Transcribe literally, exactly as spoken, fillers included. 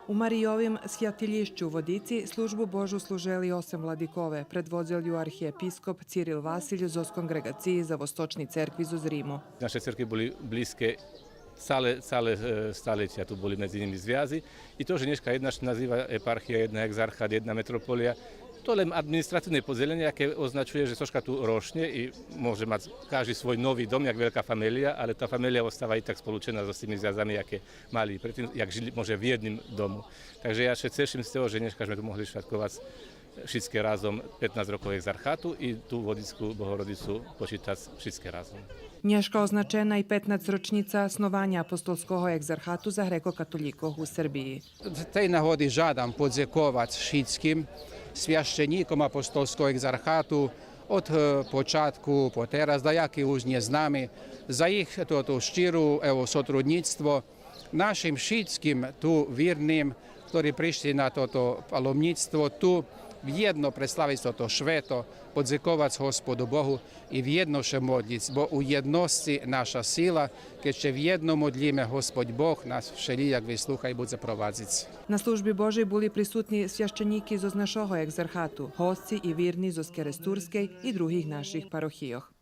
У Мариовим святилїщу у Водици службу Божу служели осем владикове, предводзел ю архиєпископ Цирил Василь зоз Конґреґациї за Восточни церкви зоз Риму. Наше церкви були близке, цале, цале е, сталетя ту були медзи нїми звязи. И то же нєшка єдна ше назива єпархия, єдна екзархат, єдна метрополия, то лєм административне подзелєнє, яке означує же цошка ту рошнє и може мац кажди свой нови дом, як велька фамелия, але та фамелия остава и так сполучена зоз тими звязами, яке мали предтим, як жили може в єдним дому. Так же я ше цешим з того же нєшка зме ту могли святковац шицке разом петнац рокох екзархату и ту Водицку Богородицу почитац шицке разом. Нєшка означена и петнацрочнїца снованя Апостолского екзархату за грекокатолїкох у Сербиї. З тей нагоди жадам подзековац шицким священїком Апостолского екзархату од е, початку по тераз, даяки уж нє з нами, за їх тото щиро, ево, сотруднїцтво, нашим шицким ту вирним, хтори пришли на тото паломнїцтво, ту вєдно преславиц тото швето, подзековац Господу Богу и вєдно ше модлїц, бо у єдносци наша сила, кед ше вєдно модлїме, Господь Бог нас вшелїяк вислуха и будзе провадзиц. На служби Божей були присутни священїки зоз нашого екзархату, госци и вирни зоз Керестурскей и других наших парохийох.